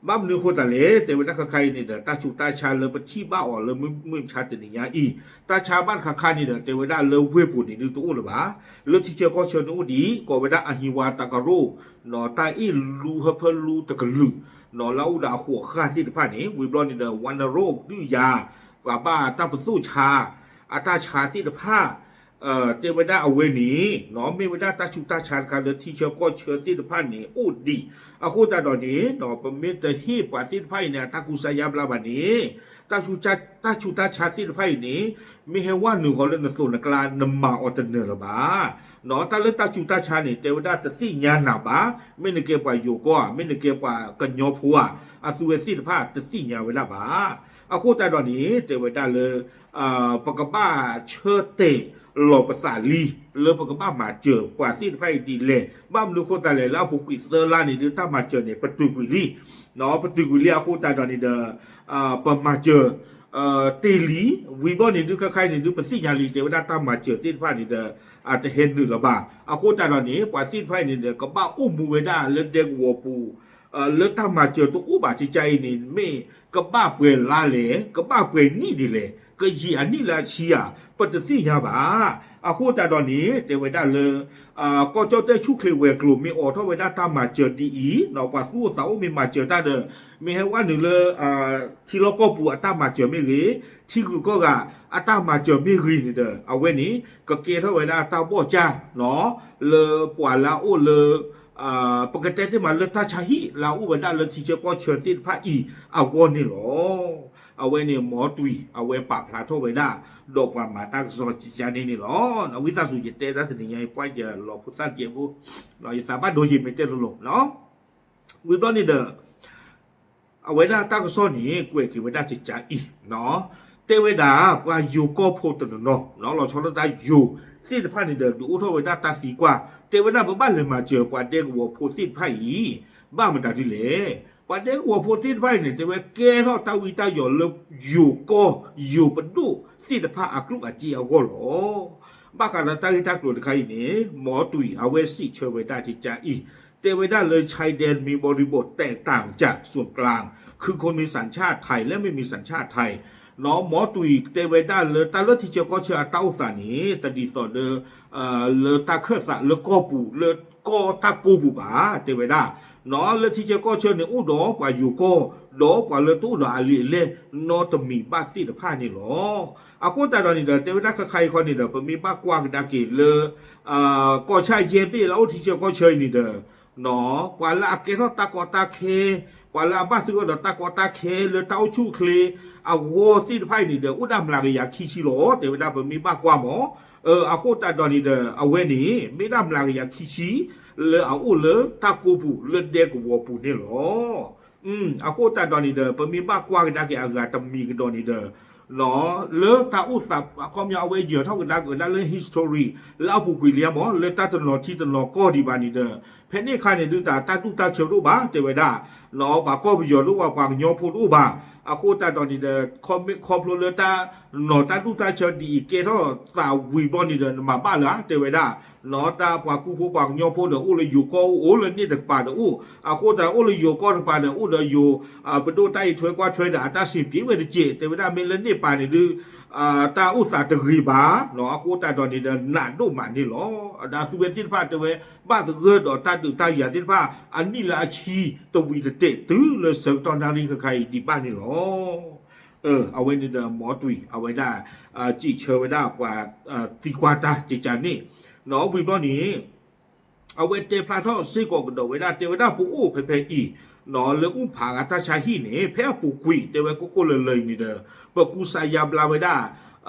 ဘၣ်မနုၤအဃိသတးလဲၣ် တဲဝဲဒၣ်ခဲခါအံၤန့ၣ်ဒီး တၢ်ဆူးတၢ်ဆါလၢပထံၣ်ဘၣ်အီၤလၢမုၢ်မဆါတနံၤညါအံၤ တၢ်ဆါဘၣ်တခါခါန့ၣ်ဒီး တဲဝဲဒၣ်လၢဝ့ၢ်ပူၤန့ၣ်ဒုးတအိၣ်လၢၤဘၣ်. လၢထံဆၢကီၢ်ဆၢန့ၣ်အိၣ်ဒံး ကိးဝဲဒၣ်အဟံးဝါတကရိၣ် တၢ်အ့ၣ်လူဟၢဖၢလူတကလုာ် လၢအအိၣ်ဒီးအဃိးအဃၢ်သ့ၣ်တဖၣ်န့ၣ် ဝံၤဘျီန့ၣ်ဒီး ဝါနရိၣ်ဒုးယၤ ပှၤဘၣ်တၢ်ပသိၣ်ဆါ အတၢ်ဆါသ့ၣ်တဖၣ် တဲဝဲဒၣ်အဝဲန့ၣ် မ့ၢ်ဝဲဒၣ်တၢ်ဆူးတၢ်ဆါတခါလၢထံဆၢကီၢ်ဆၢသ့ၣ်တဖၣ်န့ၣ်အိၣ်ဒံး အဃိသတးဒီးန့ၣ် ပမ့ၢ်တဟ့ၣ်ပှၤသ့ၣ်တဖၣ်အံၤန့ၣ် အတၢ်ကူစါယါဘျါဘၣ်န့ၣ် တၢ်ဆူးတၢ်ဆါသ့ၣ်တဖၣ်အံၤန့ၣ် မ့ၢ်ဟဲဝဲနုာ်ဃီလၢနသိးနကျါ နမၤအီၤတနၢၤလၢၤဘၣ်. တၢ်လၢတၢ်ဆူးတၢ်ဆါန့ၣ် တဲဝဲဒၣ်တသ့ၣ်ညါနၤဘၣ်, မ့ၢ်နကဲပှၤယိၤကီၢ်ဧါ, မ့ၢ်နကဲပှၤကညီဖိဧါ, အသုဝဲသ့ၣ်တဖၣ်တသ့ၣ်ညါဝဲဒၣ်ဘၣ်. အဃိသတးဒီးန့ၣ် တဲဝဲဒၣ်လၢ ပကဘၣ်ဆၢတဲာ်လီၤပသးလံ လၢပကဘၣ်မၤစၢၤပှၤသ့ၣ်တဖၣ်အံၤဒ်လဲၣ်. ဘၣ်မနုၤအဃိသတးလဲၣ် လၢအပူၤကွံာ်သၢလါန့ၣ်ဒုး တၢ်မၤစၢၤန့ၣ် ပတုာ်ကွံာ်လံ, ပတုာ်ကွံာ်လံအဃိသတးဒီးန့ၣ်ဒီး ပမၤစၢၤ တ့ၢ်လံ, ဝံၤဘျီန့ၣ်ဒုး ခဲခါအံၤန့ၣ်ဒုး ပသ့ၣ်ညါလံ တဲဝဲဒၣ်တၢ်မၤစၢၤသ့ၣ်တဖၣ်န့ၣ်ဒီး တဟဲနုာ်လၢၤဘၣ်. အဃိသတးဒီးန့ၣ် ပှၤသ့ၣ်တဖၣ်အံၤန့ၣ်ဒီး ကဘၣ်အိၣ်မူဝဲဒၣ်လၢဒဲကဝီၤပူၤ လၢတၢ်မၤစၢၤတအိၣ်ဘၣ်ကကါအံၤန့ၣ် မ့ၢ်ကဘၣ်ပှဲၤလါလဲၣ်, ကဘၣ်ပှဲၤနံၣ်ဒ်လဲၣ်, ကယံာ်အနံၣ်လၢအဆံဧါ, ပတသ့ၣ်ညါဘၣ်. အဃိသတးဒီးန့ၣ် တဲဝဲဒၣ်လၢ ကီၢ်ကၠီၣ်တဲၣ်ဆူၣ်ချ့ဝဲၤကျိၤ မ့ၢ်အိးထီၣ်ဝဲဒၣ်တၢ်မၤစၢၤဒ်အံၤ, ပှၤသူၣ်အိၣ်သးအိၣ်မ့ၢ်မၤစၢၤတၢ်ဒီး မ့ၢ်ဟဲဝဲနုာ်လၢ ထံလီၢ်ကီၢ်ပူၤအတၢ်မၤစၢၤမ့ၢ်ဂ့ၤ, ထံဂုၤကီၢ်ဂၤအတၢ်မၤစၢၤမ့ၢ်ဂ့ၤန့ၣ်ဒီး အဝဲန့ၣ် ကကဲထီၣ်ဝဲဒၣ်တၢ်ဘီၣ်ကၢ် လၢပှၤလၢအအိၣ်လၢ ပကတဲတ့ၢ်မးလၢတၢ်ဆါဟံၣ်လၢအအိၣ်ဝဲဒၣ်လၢထံဆၢကီၢ်ဆၢသ့ၣ်တဖၣ်အံၤအဂီၢ်န့ၣ်လီၤ. အဝဲန့ၣ် မ်တွံၢ် အဝဲပာ်ဖျါထီၣ်ဝဲဒၣ် ဒီးပှၤမၤတၢ်ကစီၣ်ကကါန့ၣ်န့ၣ်လီၤ. ဝံသးစူၤ ယတဲတၢ်တနံၤညါအံၤ ပှၤယလီၤဖိသၣ်တကဲးဖိ ယသးဘၣ်ဒိယံာ်မ့ၢ်တဲလိၤလိၤ ဝံၤဘျီန့ၣ်ဒီး အဝဲဒၣ်တၢ်ကစီၣ်န့ၣ် ကွဲးက့ၤဝဲဒၣ်ကကါအံၤ တဲဝဲဒၣ် ပှၤယိၤကီၢ်ဖိတနီၤနီၤ လီၤဆီဒၣ်တၢ်ယိၤသ့ၣ်တဖၣ်န့ၣ်ဒီး ဒုးအိၣ်ထီၣ်ဝဲဒၣ်တၢ်သံကွၢ် တဲဝဲဒၣ်ပဘၣ်လဲၤမၤစၢၤပှၤဒဲကဝီၤဖိသ့ၣ်တဖၣ်အံၤ ဘၣ်မတၤဒ်လဲၣ်. ပှၤဒဲကဝီၤဖိသ့ၣ်တဖၣ်အံၤန့ၣ် တဲဝဲကဲထီၣ်တၢ်ဝံတၢ်ယိးလၢယိၤကီၢ်ယိၤပဒိၣ်သ့ၣ်တဖၣ်အကျိၣ်အစ့အဂီၢ်လီၤ. ဘၣ်ဃးဒီးတၢ်ဂ့ၢ်တၢ်ကျိၤတခါအံၤန့ၣ် မ်တွံၢ် အဝဲစံးဆၢဝဲဒၣ်ကကါအံၤ တဲဝဲဒၣ်လၢ ชายแดนมีบริบทแตกต่างจากส่วนกลาง คือคนมีสัญชาติไทยและไม่มีสัญชาติไทย မ်တွံၢ် တဲဝဲဒၣ်လၢတၢ်လၢထံဆၢကီၢ်ဆၢအတၢ်အိၣ်သးန့ၣ် တဒ်သိးဒီး လၢတၢ်ခၢၣ်သးလၢကီၢ်ပူၤ လၢကီၢ်တၢ်ကိးပူၤဘၣ် တဲဝဲဒၣ် လၢထံဆၢကီၢ်ဆၢန့ၣ် အိၣ်ဒီးပှၤယိၤကီၢ် ဒီးပှၤလၢတအိၣ်ဒီးအလံာ်အလဲၢ်နီတမံၤဘၣ်သ့ၣ်တဖၣ်န့ၣ်လီၤ. အဃိသတးဒီးန့ၣ်ဒီး တဲဝဲဒၣ်ခဲခါအံၤခီန့ၣ်ဒီး ပမ့ၢ်ဘၣ်ကွၢ်ကဒါက့ၤလၢ ကီၢ်ဆၣ်ယဲၢ်ဘ့ၣ်လၢအအိၣ်ထံဆၢကီၢ်ဆၢအံၤန့ၣ်ဒီး ပှၤလၢအကဲထီၣ်တၢ်ကီတၢ်ခဲ ပှၤလၢအဘၣ်သုးအီၤဒီးတၢ်ကီတၢ်ခဲလၢတၢ်အိၣ်ဆူၣ်အိၣ်ချ့အဂီၢ်သ့ၣ်တဖၣ်အံၤန့ၣ်ဒီး အိၣ်ဒၣ်မျးကယၤခံဆံလီၤ တဲဝဲဒၣ်ပမ့ၢ်ဘၣ်ကွၢ်မး. အဃိသတးဒီးန့ၣ်ဒီး အဝဲန့ၣ် မ့ၢ်ဒၣ်မျးကယၤခံဆံ လၢအအိၣ်လၢတၢ်ကိးပူၤလၢဒဲကဝီၤပူၤန့ၣ်လီၤ. အဃိသတးဒီးန့ၣ်ဒီး ပမ့ၢ်ဘၣ်ကွၢ်ကဒါက့ၤအဂၤတမံၤကဒီးန့ၣ်ဒီး လၢတၢ်အိၣ်သး အခီပညီ အဝဲယၢၤထီၣ်ကဒါက့ၤဝဲဒၣ်လၢ history လၢအပူၤကွံာ်လံမ့ၢ် လၢတၢ်တနီၤထံတနီၤကီၢ်ဒံးဘၣ်န့ၣ်ဒီး ဖဲန့ၣ်အခါန့ၣ်ဒုး တၢ်ဒူၣ်တၢ်ဆၢတအိၣ်ဘၣ် တဲဝဲဒၣ်, ပှၤကီၢ်ပယီၤတအိၣ်ဘၣ် ပှၤကညီဖိတအိၣ်ဘၣ်. အဃိသတးဒီးန့ၣ်ဒီး ခီဖျိလၢတၢ်နီၤ တၢ်ဒူၣ်တၢ်ဆၢဒ်အံၤကဲထီၣ်သးဝံၤဘျီန့ၣ်ဒီး နမၤဘၣ်လၢၤဧါ တဲဝဲဒၣ်. တၢ်ပှၤကူဖိပှၤကညီဖိဒီး အိၣ်လၢယိၤကီၢ်အိၣ် အိၣ်လၢန့ၣ်တကပၤဒီးအိၣ်, အဃိသတးအိၣ်လၢယိၤကီၢ်တကပၤဒီး အိၣ်ဒီးယိၤ ပဒိၣ်တၢ်အံးထွဲကွၢ်ထွဲဒီး အတၢ်စံးပျ့ၤဝဲတက့ၢ် တဲဝဲဒၣ်. မ့ၢ်လၢန့ၣ်ပၤန့ၣ်ဒုး တၢ်အိၣ်သးတဂ့ၤဘၣ်, အဃိသတးဒီးန့ၣ်ဒီး နးဒိၣ်မးန့ၣ်လီၤ. ဒီးအသုဝဲသ့ၣ်တဖၣ်တဲဝဲ ဘၣ်သဂၢၢ်ဒီးတၢ်ဒုးတၢ်ယၤသ့ၣ်တဖၣ် အနံၣ်လၢအဆံတဝံၤတတဲာ်တုၤလၢဆၢကတီၢ်နၣ်ရံၣ်ခဲခါအံၤဒံးဘၣ်န့ၣ်လီၤ. အဝဲန့ၣ်ဒီး မီတွံၤ အဝဲဒၣ် စံးဆၢဝဲဒၣ်ပှၤသံကွၢ်တၢ်ကကန့ၣ်, ဝံၤဘျီန့ၣ် အဝဲတဲဖျါထီၣ်စ့ၢ်ကီးကဒီးဝဲဒၣ် တဲဝဲဒၣ်ပအိၣ်ဖဲဖဲအံၤ လၢအူၣ်ဖးဂၤတၢ်ဆါဟံၣ်န့ၣ် ဖဲအပူၤကွံာ် တဲဝဲကိၢ်ကိၢ်လၢၤလၢၤအံၤန့ၣ်ဒီး ပကူစါယါဘျါဝဲဒၣ်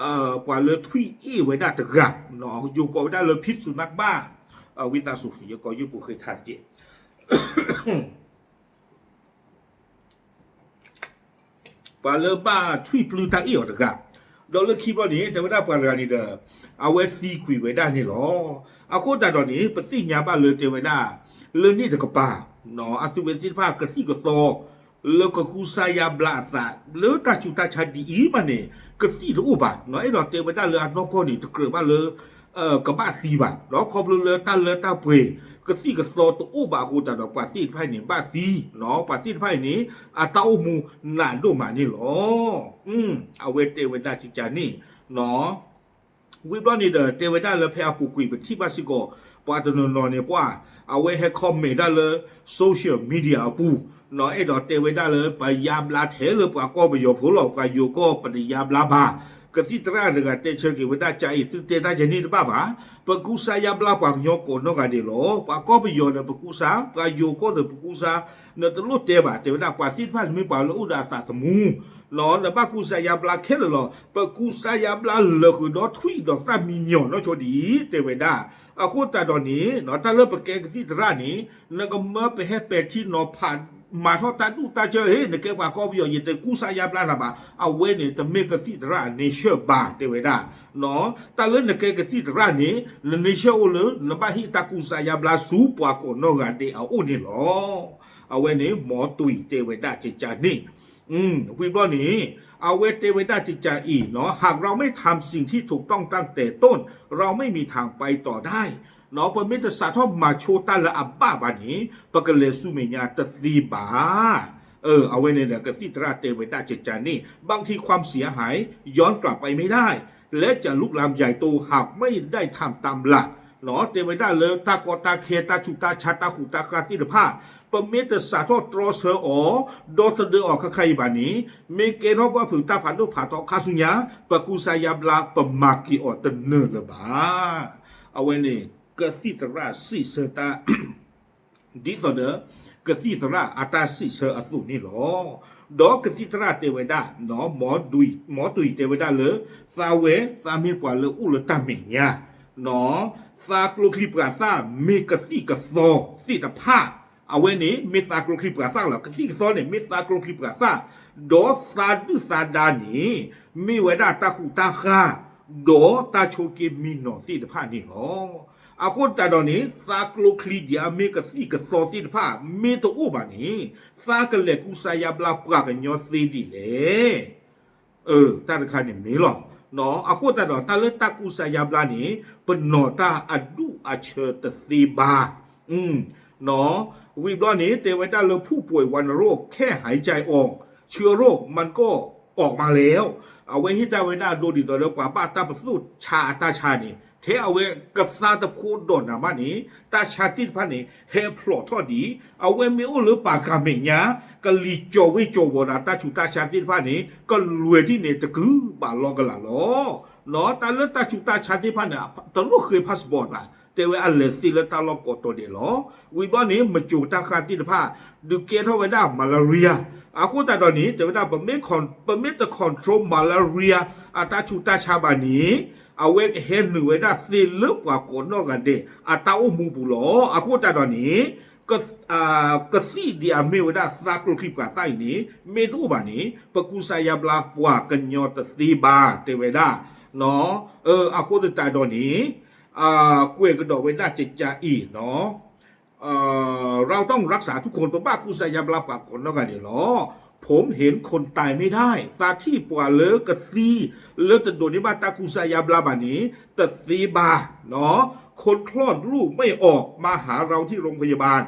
ပှၤလၢထွံၣ်အ့ၣ်ဝဲဒၣ်တဂၤ ယိၤကိးဝဲဒၣ်လၢ ဖံးစူၤနၢ်ကဘၣ် ဝံသးစူၤ ယကိးယုၢ်ပူၤဃ့ထါတက့ၢ် ပှၤလၢဘၣ်ထွံၣ်ပျုၢ်တၢ်အ့ၣ်အီၤတဂၤ, ဒီးလၢခံဘျီန့ၣ် တဲဝဲဒၣ်ပှၤတဂၤန့ၣ်ဒီး အဝဲသံကွံာ်ဝဲဒၣ်န့ၣ်လီၤ. အဃိသတးဒီးန့ၣ် ပသ့ၣ်ညါဘၣ်လၢတဲဝဲဒၣ် လၢန့ၣ်တကပၤ အသုဝဲသ့ၣ်တဖၣ်ကသံၣ်ကသီ လၢကကူစါယါဘျါအသး လၢတၢ်ဆူးတၢ်ဆါဒ်အံၤမးန့ၣ် ကသံၣ်တအိၣ်ဘၣ်, အဲၣ်ဒိးတဲဝဲဒၣ်လၢအနီၢ်ကီၢ်န့ၣ် တကြၢးဘၣ်လၢ ကဘၣ်သံဘၣ်, ဒီးခီဖျိလၢတၢ်လၢတၢ်ပှဲၤ ကသံၣ်ကသီတအိၣ်ဘၣ်အဃိသတးဒီး ပှၤသ့ၣ်တဖၣ်န့ၣ် ဘၣ်သံ, ပှၤသ့ၣ်တဖၣ်အံၤန့ၣ် အတၢ်အိၣ်မူနးဒိၣ်မးန့ၣ်လီၤ. အဝဲတဲဝဲဒၣ်ကကန့ၣ် ဝံၤဘျီန့ၣ်ဒီး တဲဝဲဒၣ်လၢဖဲအပူၤကွံာ်ပထံၣ်ဘၣ်စ့ၢ်ကီး ပှၤတနီၤနီၤန့ၣ် ပှၤ အဝဲဟဲ comment ဒၣ်လၢ social media အပူၤ အဲၣ်ဒိးတဲဝဲဒၣ်လၢ ပယါဘျါထဲလၢပှၤကီၢ်ပယီၤဖိလီၤ, ပှၤယိၤကီၢ်ပတယါဘျါဘၣ်. ကသံၣ်သရၣ်တဂၤတဲဆၢက့ၤဝဲဒၣ် ကအံၤသုတဲတၢ်ယဲန့ၣ်တဘၣ်ဘၣ်, ပကူစါယါဘျါပှၤကညီကိးနီၢ်ဂၤဒဲးလီၤ. ပှၤကီၢ်ပယီၤဒီးပကူစါ, ပှၤယိၤကီၢ်ဒီးပကူစါ, နတလိၣ်တဲဘၣ် တဲဝဲဒၣ် ပှၤသ့ၣ်တဖၣ်န့ၣ်မ့ၢ်ပှၤလၢအိၣ်ဒီးအသးသမူ နဘၣ်ကူစါယါဘျါခဲလၢာ်လီၤ. ပကူစါယါဘျါလၢာ်ဃုာ်ဒီးထွံၣ်ဒီးသၣ်မံညီၤနီၢ်ဆိဒ်အံၤ တဲဝဲဒၣ်. အဃိသတးဒီးန့ၣ် တၢ်လၢပကဲကသံၣ်သရၣ်န့ၣ် နကမၢပဟဲပဲာ်ထံနီၤဖး မၤထီၣ်တၢ်ဒူၣ်တၢ်ဆၢ ဟ့ၣ် နကဲပှၤကီၢ်ပယီၤ ယတကူစါယါဘျါနၤဘၣ်, အဝဲန့ၣ် တမ့ၢ်ကသံၣ်သရၣ်အ nature ဘၣ် တဲဝဲဒၣ်. တၢ်လၢနကဲကသံၣ်သရၣ်န့ၣ် န nature အိၣ်လၢ နဘၣ်ဟ့ၣ်တၢ်ကူစါယါဘျါဆူပှၤကိးနီၢ်ဂၤဒဲးအအိၣ်န့ၣ်လီၤ. အဝဲန့ၣ် မီတွံၤတဲဝဲဒၣ်ကကန့ၣ် ဝံၤဘျီန့ၣ် အဝဲတဲဝဲဒၣ်ကကအံၤ หากเราไม่ทำสิ่งที่ถูกต้องตั้งแต่ต้น เราไม่มีทางไปต่อได้ ပမ့ၢ်တစးထီၣ်မၤဆိတၢ်လၢအဘၣ်ဘၣ်န့ၣ် ပကလဲၤဆူမဲာ်ညါတသ့ဘၣ်. အဝဲန့ၣ်ဒီးကသံၣ်သရၣ်တဲဝဲဒၣ်ကကန့ၣ် บางทีความเสียหายย้อนกลับไปไม่ได้ และจะลุกลามใหญ่โต หากไม่ได้ทำตามหลัก တဲဝဲဒၣ်လၢတၢ်ကီတၢ်ခဲ တၢ်ဆူးတၢ်ဆါ တၢ်ဃူတၢ်ဃါသ့ၣ်တဖၣ် ပမ့ၢ်တစးထီၣ်တြီဆၢအီၤ ဒီသဒၢအီၤခဲခါအံၤဘၣ်န့ၣ် မ့ၢ်ကဲထီၣ်ပှၢ်ဖုးတၢ်ဖးဒိၣ်ဖးထီခါဆူညါ ပကူစါယါဘျါ ပမၤက့ၤအီၤတနၢၤလၢၤဘၣ်. အဝဲန့ၣ် ကသံၣ်သရၣ်စံးဆၢတၢ် ဒ်သိးဒီး ကသံၣ်သရၣ်အတၢ်စံးဆၢအသိးန့ၣ်လီၤ. ဒီးကသံၣ်သရၣ်တဲဝဲဒၣ် မီတွံၤတဲဝဲဒၣ်လၢ သးဝဲသးမ့ၢ်ပှၤလၢအိၣ်လၢတၢ်မဲာ်ညါ သးကျိချံပှၤသၣ်မ့ၢ်ကသံၣ်ကသီသ့ၣ်တဖၣ် အဝဲန့ၣ်မ့ၢ်သးကျိချံပှၤသၣ်လီၤ. ကသံၣ်ကသီန့ၣ် မ့ၢ်သးကျိချံပှၤသၣ် ဒီးသးဒုၣ်သးဒါန့ၣ် မ့ၢ်ဝဲဒၣ်တၢ်ဃူတၢ်ဃါ ဒီးတၢ်ဆိးက့မံနီၤသ့ၣ်တဖၣ်န့ၣ်လီၤ. အဃိသတးဒီးန့ၣ် သးကျိချံဒ်အမ့ၢ်ကသံၣ်ကသီသ့ၣ်တဖၣ် မ့ၢ်တအိၣ်ဘၣ်န့ၣ် သးကလဲၤကူစါယါဘျါပှၤကညီသ့ဒ်လဲၣ်. တၢ်တခါန့ၣ်မ့ၢ်လီၤ. အဃိသတးဒီး တၢ်လၢတၢ်ကူစါယါဘျါန့ၣ် ပနီၤတၢ်အဒူၣ်အဆၢတသ့ဘၣ်. ဝံၤဘျီန့ၣ် တဲဝဲဒၣ်လၢ ผู้ป่วยวัณโรคแค่หายใจออก เชื้อโรคมันก็ออกมาแล้ว အဝဲဟ့ၣ်တၢ်ဝဲဒၣ်အဒိဒ်သိးလၢ ပှၤဘၣ်တၢ်ပသိၣ်ဆါအတၢ်ဆါန့ၣ် ထဲအဝဲကသါတဖိဒီးနၤမးန့ၣ် တၢ်ဆါသ့ၣ်တဖၣ်န့ၣ် ဟဲဖျိးထီၣ်ဒံး အဝဲမ့ၢ်အိၣ်လၢပှၤကၤမဲာ်ညါ ကလံၤကၠီၤဝ့ၢ်ကၠီၤဝီၤဒီးတၢ်ဆူးတၢ်ဆါသ့ၣ်တဖၣ်န့ၣ် ကလွဲၤဒ်န့ၣ်တကုဘၣ်လီၤကလာ်လီၤ. တၢ်လၢတၢ်ဆူးတၢ်ဆါသ့ၣ်တဖၣ်န့ၣ် တလိၣ်ဃ့ passport ဘၣ် တဲဝဲအလဲၤသ့လၢတၢ်လီၢ်ကိးတီၤဒဲးလီၤ. ဝံၤဘျီန့ၣ် မကိၤတၢ်ဃၢ်သ့ၣ်တဖၣ် ဒုးကဲထီၣ်ဝဲဒၣ် malaria အဃိသတးဒီးန့ၣ် တဲဝဲဒၣ် ပမ့ၢ်တ control malaria အတၢ်ဆူးတၢ်ဆါဘၣ်န့ၣ် အဝဲကဟဲနုာ်ဝဲဒၣ်သ့လၢပှၤကိးနီၢ်ဂၤဒဲး အတၢ်အိၣ်မူပူၤလီၤ. အဃိသတးဒီးန့ၣ် ကသံၣ်ဒ်အမ့ၢ်ဝဲဒၣ်သးကျိချံပှၤသၣ်အံၤန့ၣ် မ့ၢ်တအိၣ်ဘၣ်န့ၣ် ပကူစါယါဘျါပှၤကညီတသ့ဘၣ် တဲဝဲဒၣ်. အဃိသတးဒီးန့ၣ် ကွဲးကဒီးဝဲဒၣ်ကကါအံၤ เราต้องรักษาทุกคน ပဘၣ်ကူစါယါဘျါပှၤကိးနီၢ်ဂၤဒဲးလီၤ. ผมเห็นคนตายไม่ได้ သးထံၣ်ပှၤလၢကသံ လၢတဒိးန့ၢ်ဘၣ်တၢ်ကူစါယါဘျါဘၣ်န့ၣ် တသ့ဘၣ်. คนคลอดลูกไม่ออก มาหาเราที่โรงพยาบาล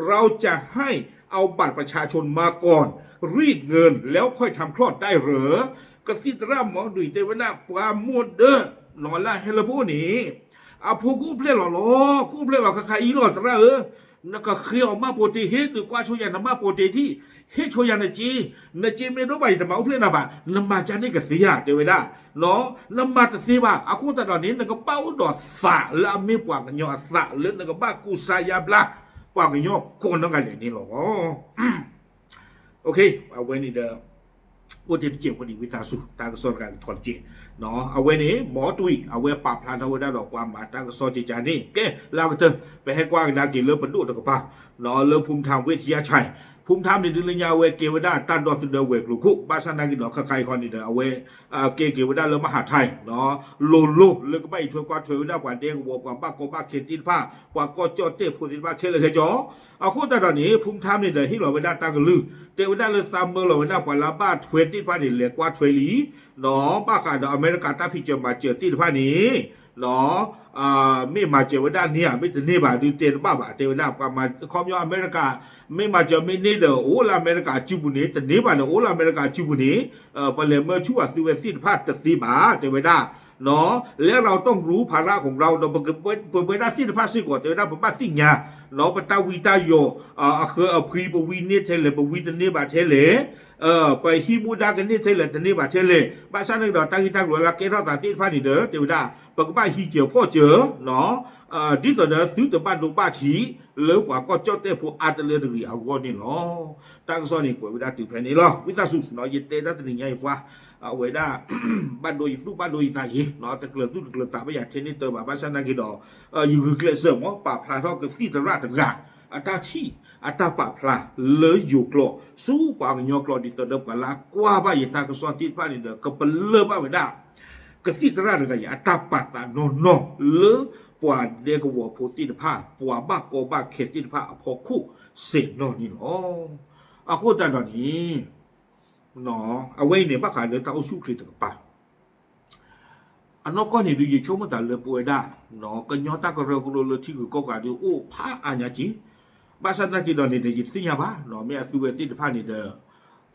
เราจะให้เอาบัตรประชาชนมาก่อน รีดเงินแล้วค่อยทำคลอดได้เหรอ ကသံၣ်သရၣ်မီၤဒွံၣ်တဲဝဲဒၣ် ပှၤမိၢ်ဒၢ နီၢ်လၢဟဲလၢပအိၣ်န့ၣ် အဖိကအိၣ်ဖျဲၣ်လီၤလီၤ ကအိၣ်ဖျဲၣ်လီၤခါခါအံၤလီၤ သရၣ်ဧၢ, နကဃ့အီၤမၢ်ပိာ်တ့ၢ် ဟ့ၣ်ဒုးကွၢ်ဆိယၤ နမၢ်ပိာ်တ့ၢ်ထံၣ် ဟ့ၣ်ဆိယၤနစ့, နစ့မ့ၢ်တအိၣ်ဘၣ် ယတမၤအိၣ်ဖျဲၣ်နၤဘၣ်, နမၤကန့ၣ်ကသ့ဧါ တဲဝဲဒၣ်. နမၤတသ့ဘၣ်. အဃိသတးဒီးန့ၣ် နကဘၣ်အိၣ်ဒီးသးလၢအမ့ၢ်ပှၤကညီအသး လၢနကဘၣ်ကူစါယါဘျါ ပှၤကညီကိးနီၢ်ဂၤဒဲးန့ၣ်လီၤ. အဝဲန့ၣ်ဒီး အိၣ်တ့ၢ်တစဲးဖိဒံး ဝံသးစူၤ တၢ်ကစီၣ်တဂၤကထီၣ်တက့ၢ်. အဝဲန့ၣ် မီၤတွံၢ် အဝဲပာ်ဖျါထီၣ်ဝဲဒၣ်ဒီးပှၤမၤတၢ်ကစီၣ်ကကါန့ၣ် ကဲလၢအကတၢၢ် ပဟဲကွၢ်ကဒါက့ၤလၢပဒိၣ်တကပၤ လၢဖူမထါဝ့ၢ်ထံယါဆဲး, ဖူမထါန့ၣ်ဒုးလၢညါ အဝဲကဲဝဲဒၣ်တၢ်ဒီသဒၢဝဲၤကျိၤခိၣ် ဘၣ်ဆၣ်နာ်က့ဒီး ခါခါအံၤခီန့ၣ်ဒီး အဝဲ ကဲက့ၤဝဲဒၣ်လၢမဟးထဲ လိၤလိၤလၢကဘၣ်အံးထွဲကွၢ်ထွဲဝဲဒၣ်ပှၤဒဲကဝီၤ ပှၤဘၣ်ကီဘၣ်ခဲသ့ၣ်တဖၣ် ပှၤကီၢ်ကၠီၣ်တဲၣ်ဖိသ့ၣ်တဖၣ်ခဲလၢာ်ခဲဆ့. အဃိသတးဒီးန့ၣ် ဖူမထါန့ၣ်ဒီးဟ့ၣ်လီၤဝဲဒၣ်တၢ်ကလုၢ် တဲဝဲဒၣ်လၢသးမၢလီၤဝဲဒၣ်ပှၤလၢအဘၣ်ထွဲသ့ၣ်တဖၣ်န့ၣ် လဲၤကွၢ်ထွဲလံ ဘၣ်ဃးဒီးအမဲရကၤတၢ်ဖံးစၢၤမၤစၢၤသ့ၣ်တဖၣ်န့ၣ် မ့ၢ်မၤစၢၤဝဲဒၣ်န့ၢ်ဧါ မ့ၢ်တန့ၢ်ဘၣ်ဒုးတဲတဘၣ်ဘၣ် တဲဝဲဒၣ် ပှၤမၤခီပညီအမဲရကၤ မ့ၢ်မၤစၢၤမ့ၢ်န့ၢ်ဒီး အိၣ်လၢအမဲရကၤအစုပူၤန့ၣ် တန့ၢ်ဘၣ်ဒီး အိၣ်လၢအမဲရကၤအစုပူၤန့ၣ် ပလဲၤမၢဆူၣ်အသုဝဲသ့ၣ်တဖၣ်တသ့ဘၣ် တဲဝဲဒၣ် လၢ เราต้องรู้ภาระของเรา ဒီးပဝဲဒၣ်သ့ၣ်တဖၣ်စ့ၢ်ကီး တဲဝဲဒၣ် ပဘၣ်သ့ၣ်ညါ ပတၢ်ဝံတၢ်ယိး အဃၢအဖှံ ပဝံန့ၢ်ထဲလဲၣ် ပဝံတန့ၢ်ဘၣ်ထဲလဲၣ် ပဟံးမူဒါကန့ၢ်ထဲလဲၣ် တန့ၢ်ဘၣ်ထဲလဲၣ် ဘၣ်ဆၣ်န့ၣ်ကဒီး တၢ်ဂ့ၢ်တၢ်ကျိၤလၢကဲထီၣ်သးသ့ၣ်တဖၣ်န့ၣ်ဒီး တဲဝဲဒၣ် ပကဘၣ်ဟံးစၢၤဖီၣ်စၢၤ ဒ်သိးဒီးသုတဘၣ်ဒိဘၣ်ထံး လၢပှၤကီၢ်ကၠီၣ်တဲၣ်ဖိအါတလၢတဂ့ၤအဂီၢ်န့ၣ်လီၤ. တၢ်ကစီၣ်န့ၣ်ကွဲးဝဲဒၣ်တုၤဖဲန့ၣ်လီၤ. ဝံသးစူၤ ယတဲတၢ်တနံၤညါအံၤပှၤ အဝဲဒၣ် ဘၣ်ဒိယသူၣ်ဘၣ်ဒိယသးယံၤ တကျၢၤသူၣ်တကျၢၤသးဘၣ်ယၤထဲန့ၣ်တၢ်ဘၣ် ဘၣ်ဆၣ်နာ်က့ဒီး ယဂုာ်ကျဲးစၢးမး ပာ်ဖျါထီၣ်ကသံၣ်သရၣ်တဂၤ အတၢ်ထံၣ် အတၢ်ပာ်ဖျါ လၢယိၤကျိာ် ဆူပှၤကညီကျိာ် ဒ်သိးဒီးပှၤလၢအကွၢ်ဘၣ်ယတၢ်ကစီၣ်သ့ၣ်တဖၣ်န့ၣ်ဒီး ကပလၢၢ်ဘၣ်ဝဲဒၣ် ကသံၣ်သရၣ်တဂၤအံၤ အတၢ်ပာ်သးနီၢ်နီၢ်လၢ ပှၤဒဲကဝီၤဖိသ့ၣ်တဖၣ် ပှၤဘၣ်ကီဘၣ်ခဲသ့ၣ်တဖၣ်အဖီခိၣ်စဲးနီၢ်န့ၣ်လီၤ. အဃိသတးဒီးန့ၣ် အဝဲအံၤန့ၣ် ဘၣ်ဃးလၢတၢ်အိၣ်ဆူၣ်အိၣ်ချ့တကပၤ အနီၢ်ကီၢ်န့ၣ်ဒုး ယဆိကမိၣ်သးလၢပဝဲဒၣ် ကညီတၢ်ကရၢကရိလၢထံဂုၤကီၢ်ဂၤဒုးအိၣ်ဖးအါညါက့ၤ, ဘၣ်ဆၣ်သနာ်က့ဒီးန့ၣ်ဒီး ယတသ့ၣ်ညါဘၣ် မ့ၢ်အသုဝဲသ့ၣ်တဖၣ်န့ၣ်ဒီး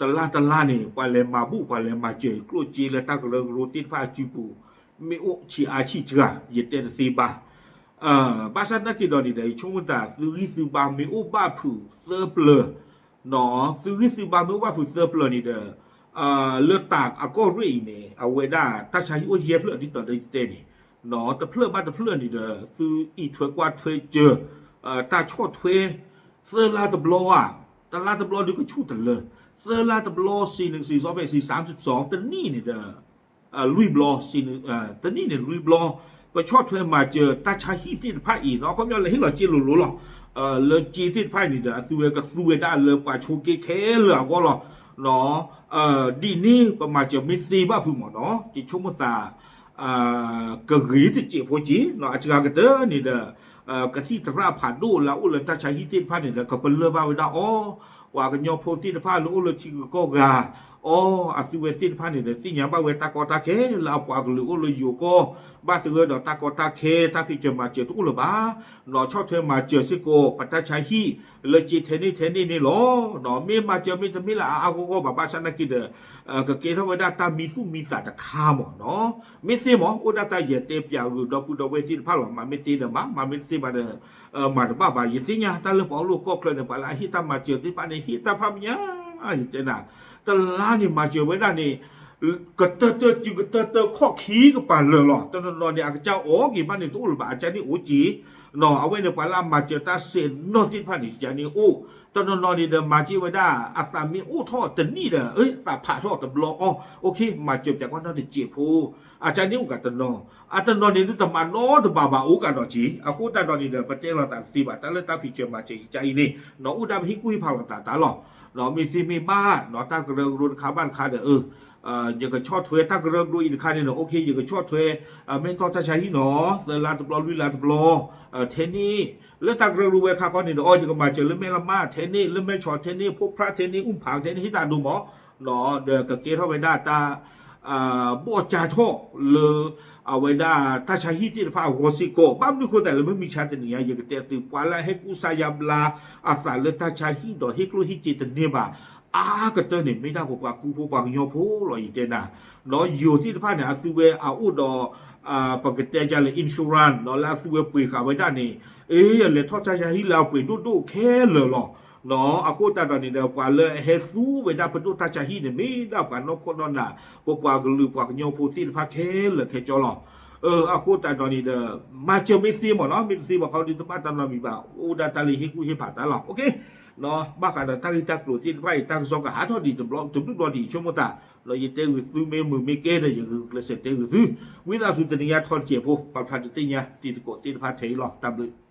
တလါတလါန့ၣ် ပှၤလဲၤမၤဘူၣ် ပှၤလဲၤမၤစၢၤ ကျိၣ်စ့လၢတၢ်ကရၢကရိသ့ၣ်တဖၣ်အစုပူၤ မ့ၢ်အိၣ်ဆံးအါဆံးစှၤ ယတဲတသ့ဘၣ်. ဘၣ်ဆၣ်သနာ်က့ဒီးန့ၣ်ဒီး ယဆိကမိၣ်သး သုဂံၢ်သုဘါမ့ၢ်အိၣ်ဘၣ်ဖုးသၢပျၢၤ သုဂံၢ်သုဘါမ့ၢ်အိၣ်ဘၣ်ဖုးသၢပျၢၤန့ၣ်ဒီး လၢတၢ်အကီၢ်ရ့ၣ်အံၤန့ၣ် အဝဲဒၣ်တၢ်ဆါဟံၣ်အိၣ်ယဲၢ်ဖျၢၣ်ဒ်သိးဒီးယတဲန့ၣ် တဖျၢၣ်ဘၣ်တဖျၢၣ်န့ၣ်ဒီး သုအံးထွဲကွၢ်ထွဲစၢၤ တၢ်ဆီၣ်ထွဲ သၢလါတဘျီဧါ, တလါတဘျီဒုးကဆူၣ်တလၢ, သၢလါတဘျီ စံးနုၤစံးစီဖဲစံး စၢမ်စံးစီ တနံၣ်န့ၣ်ဒီး လွံၢ်ဘျီ တနံၣ်န့ၣ်လွံၢ်ဘျီ ပဆီၣ်ထွဲမၤစၢၤတၢ်ဆါဟံၣ်သ့ၣ်တဖၣ်အံၤ အခီပညီလၢဟ့ၣ်လီၤစ့လိၤလိၤလီၤ. လၢစ့သ့ၣ်တဖၣ်အံၤန့ၣ်ဒီး အသုဝဲကသူဝဲဒၣ်လၢပှၤဆိးက့ခဲလၢာ်အဂီၢ်လီၤ. ဒ်န့ၣ်ပမၤစၢၤမ့ၢ်သ့ဘၣ်ဖုးမ့ၢ်နီၤ ယဆိကမိၣ်သး ကဂ့ၤတစဲးဖိက့ၤ အစှၤကတၢၢ်န့ၣ်ဒီး ကသံၣ်သရၣ်ဖးဒိၣ်လၢအအိၣ်လၢတၢ်ဆါဟံၣ်သ့ၣ်တဖၣ်န့ၣ်ဒီး ကပလၢၢ်ဘၣ်ဝဲဒၣ်အီၤ, ပှၤကညီဖိသ့ၣ်တဖၣ်လၢအိၣ်လၢထံဂုၤကီၢ်ဂၤအီၤ အသုဝဲသ့ၣ်တဖၣ်န့ၣ်ဒီး သ့ၣ်ညါဘၣ်ဝဲတၢ်ကီတၢ်ခဲလၢအပှၤကလုာ်အိၣ်လၢယိၤကီၢ် ဘၣ်သဂၢၢ်ဒီးတၢ်ကီတၢ်ခဲ တၢ်ဖံးစၢၤမၤစၢၤတအိၣ်လၢၤဘၣ်. နီၢ်ဆီၣ်ထွဲမၤစၢၤစ့ၢ်ကီး ပတၢ်ဆါဟံၣ်လၢစ့ထဲန့ၣ်ထဲန့ၣ်န့ၣ်လီၤ. မ့ၢ်မၤစၢၤမ့ၢ်တမ့ၢ်လၢအအါဂီၢ်ဂီၢ်ဘၣ် ဘၣ်ဆၣ်သနာ်က့ဒီး ကကဲထီၣ်ဝဲဒၣ်တၢ်မံသူၣ်မံသးတခါမ့ၢ်နီၤ. မ့ၢ်သ့မ့ၢ် အိၣ်ဒၣ်တၢ်ယတဲပၠးဂုာ်ဒီပုၢ်ဒီဝဲၢ်သ့ၣ်တဖၣ်လီၤ. မၤမ့ၢ်သ့ဒီးမၤ မၤမ့ၢ်တသ့ဘၣ်ဒီး မၤတဘၣ်ဘၣ်. ယသ့ၣ်ညါတၢ်လၢပှၤအိၣ်လၢကီၢ်ချၢန့ၣ် ပှၤလၢအဟ့ၣ်တၢ်မၤစၢၤသ့ၣ်တဖၣ်န့ၣ် ဟ့ၣ်တၢ်ဖးမညါ ယတဲနၤ တလါန့ၣ်မၤစၢၤဝဲဒၣ်န့ၣ် ကတၢၢ်တၢၢ်စုကတၢၢ်တၢၢ်ခီၣ်ခံကပၤလၢာ်လီၤ. တနီၤနီၤန့ၣ် အကစၢ်အိၣ်က့ၤဘၣ်န့ၣ်တအိၣ်လၢၤဘၣ် အကစၢ်န့ၣ်အိၣ်က့ၤ အဝဲန့ၣ် ပှၤလၢအမၤစၢၤတၢ်စဲးနီၣ်သ့ၣ်တဖၣ်န့ၣ် ယန့ၣ်အိၣ်, တနီၤနီၤန့ၣ်ဒီး မၤစၢၤဝဲဒၣ် အသးမ့ၢ်အိၣ်ထီၣ်တနံၣ်ဒီး အသးဖးထီၣ်တဘျီအီၤ, မၤစၢၤပၠးကွၢ်နီတစဲးဖိ, အကန့ၣ်အိၣ်ကးတနီၤ, အတနီၤန့ၣ်ဒုးတမၤနီတဘၣ်ဘၣ်အိၣ်ကးဒီးက့ၤ, အဃိသတးဒီးန့ၣ်ဒီး ပတဲလိာ်သးတသ့ဘၣ် တၢ်လၢတၢ်ဖံးစၢၤမၤစၢၤယကါအံၤန့ၣ် နီၢ်အိၣ်ဒၣ်ပဟ့ၣ်ကူၣ်ဟ့ၣ်ဖးလိာ်သးတၢ်လီၤ. မ့ၢ်သ့မ့ၢ်ဘၣ် တၢ်ကရၢကရိတခါဘၣ်တခါဒီး ယကဆီၣ်ထွဲတၢ်ကရၢကရိအံၤတခါန့ၣ်ဒီး OK ယကဆီၣ်ထွဲ မဲထီၣ်တၢ်ဆါဟံၣ်နီၤ သၢလါတဘျီလွံၢ်လါတဘျီ ထဲန့ၣ်, လၢတၢ်ကရၢကရိဝဲခါခီန့ၣ်ဒီး အီ ယကမၤစၢၤလၢမဲၢ်လမၢ်ထဲန့ၣ် လၢမဲၢ်ဆီးထဲန့ၣ် ဖိဖြးထဲန့ၣ် အူၣ်ဖးထဲန့ၣ် ဟ့ၣ်တၢ်ဒိမး ဒီးကကဲထီၣ်ဝဲဒၣ်တၢ် ဘီၣ်ကၠါထီၣ်လၢ အဝဲဒၣ်တၢ်ဆါဟံၣ်သ့ၣ်တဖၣ်အဂီၢ်စ့ၢ်ကီး ဘၣ်မနုၤဃိသတးလၢမုၢ်မဆါတနံၤညါ ယကတဲသု ပှၤလၢအဟဲကူစါယါဘျါ အသးလၢတၢ်ဆါဟံၣ်ဒီးဟ့ၣ်ကျိၣ်ဟ့ၣ်စ့တန့ၢ်ဘၣ် အါကတၢၢ်န့ၣ် မ့ၢ်ဒၣ်ပပှၤကူဖိပှၤကညီဖိလီၤ ယတဲနၤ, ဒီးယိၤသ့ၣ်တဖၣ်န့ၣ် အသုဝဲအအိၣ်ဒီး ပကတဲကလဲၣ် insurance လၢအသုဝဲပှ့ၤဃာ်ဝဲဒၣ်န့ၣ်, အ့ လဲၤထီၣ်တၢ်ဆါဟံၣ်လၢအပှ့ၤဒိၣ်ဒိၣ်ခဲလၢာ်လီၤ. အဃိသတးဒီးန့ၣ်ဒီး ပှၤလၢအဟဲသူဝဲဒၣ်ပဒိၣ်တၢ်ဆါဟံၣ်န့ၣ် မ့ၢ်ဒၣ်ပှၤနီၢ်ခိနီၢ်နၢ် ပပှၤကလုာ်ပှၤကညီဖိသ့ၣ်တဖၣ်ခဲလၢာ်ခဲဆ့လီၤ. အဃိသတးဒီးန့ၣ်ဒီး မၤစၢၤမ့ၢ်သ့မ့ၢ်နီၤ မ့ၢ်တသ့ဘၣ်ခီဒုးတဘၣ်တၢ်နီတမံၤဘၣ် အိၣ်ဒၣ်တၢ်လၢဟ့ၣ်ကူၣ်ဟ့ၣ်ဖးတၢ်လီၤ. ဘၣ်ဃးဒီးတၢ်ဂ့ၢ်တၢ်ကျိၤသ့ၣ်တဖၣ်အံၤ တၢ်ကစီၣ်ကဟးထီၣ်ဒံးတဘျီတဘျီဒံး ဆိကမိၣ်သး ဒီးယတဲဂုာ်သုမ့ၢ်မုာ်မ့ၢ်ကဲဒီး ယဂုာ်ကျဲးစၢးတဲဂုာ်သု, ဝံသးစူၤတနံၤညါထီၣ်တစဲးဖိ ပာ်ဖျါဒုးသ့ၣ်ညါတံၤသကိးသ့ၣ်တဖၣ်ထဲအံၤလီၤ. တၢ်ဘျုး